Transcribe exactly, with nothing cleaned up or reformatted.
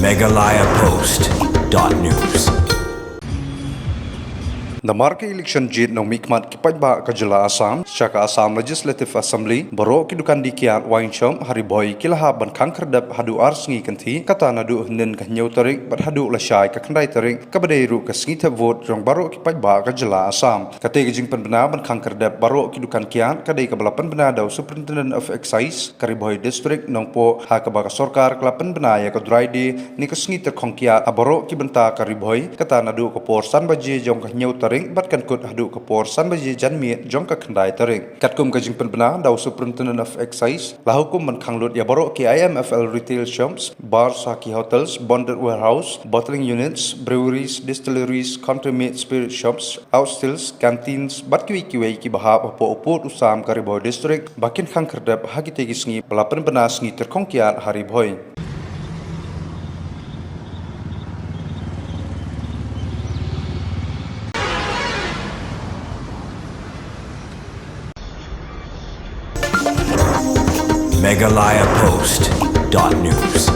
Meghalaya Post dot news. Namar ka election jied nongmihkhmat ki paidbah ka jylla Assam sha ka Assam Legislative Assembly, baroh ki dukan dih kiad, wine shop ha Ri Bhoi ki la hap ban khang khyrdep haduh ar sngi kynthih, kata naduh hynnin ka hynñiew tarik bad haduh lashai ka khyndai tarik, kaba dei ruh ka sngi thep vote jong baroh ki paidbah ka jylla Assam. Kata ka jingpynbna ban khang khyrdep baroh ki dukan kiad ka dei kaba la pynbna da u Superintendent of Excise ka Ri Bhoi District Nongpoh, ha kaba ka sorkar ka la pynbna ïa ka dry day ne ka sngi tyrkhong kiad ha baroh ki bynta ka Ri Bhoi, kata naduh ka por san baje jong ka hynñiew tarik bad kan kut haduh ka por san baje janmiet jong ka khyndai tarik. Katkum ka jingpynbna da u Superintendent of Excise, la hukum ban khang lut ïa baroh ki I M F L retail shops, bars, ha ki hotels, bonded warehouse, bottling units, breweries, distilleries, country made spirit shops, outstills, canteens bad kiwei kiwei kiba hap hapoh u pud u sam ka Ri Bhoi District, ba kin khang khyrdep ha kita ki sngi ba la pynbna sngi tyrkhong kiad ha Ri Bhoi. Meghalaya Post dot news.